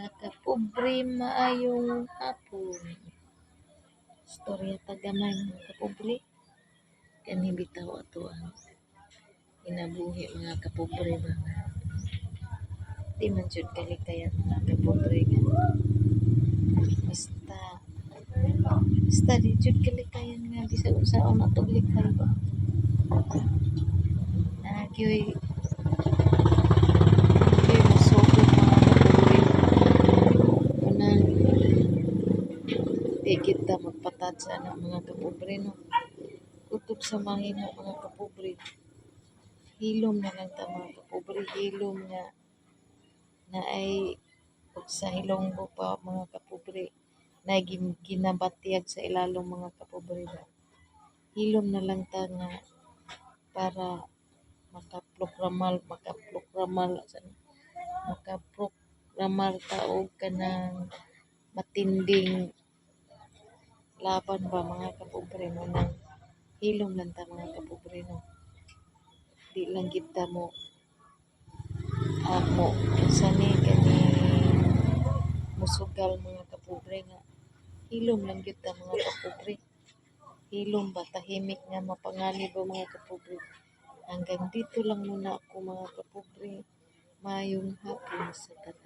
Mga kapobre, maayong hapon. Istorya ta gamay, mga kapobre. Kani bitaw ato ang kinabuhi, mga kapobre, mga di man jud kalikayan, mga kapobre, nga basta basta di jud kalikayan nga bisag unsaon atong likay ba. Naa gyoy mosugod, mga kapobre. Unang di kita magpatad sa ana, mga kapobre, no. Kutob sa mahimo, mga kapobre, hilom na lang ta, mga kapobre, hilom nga naay ug sa Ilonggo pa, mga kapobre, naay ginabatyag sa ilalom, mga kapobre ba. Hilom na lang ta nga para makaproklamal sa makaproklamar ta og kanang matinding laban ba, mga kapobre. Mo nang hilom lang ta, mga kapobre, no. Di lang gid ta mo mo unsa ni kani musugal, mga kapobre, nga hilom lang gyud ta, mga kapobre. Hilom ba, tahimik nga mapanganib ba, mga kapobre. Hanggang dito lang muna ako, mga kapobre. Maayong hapon sa tanan.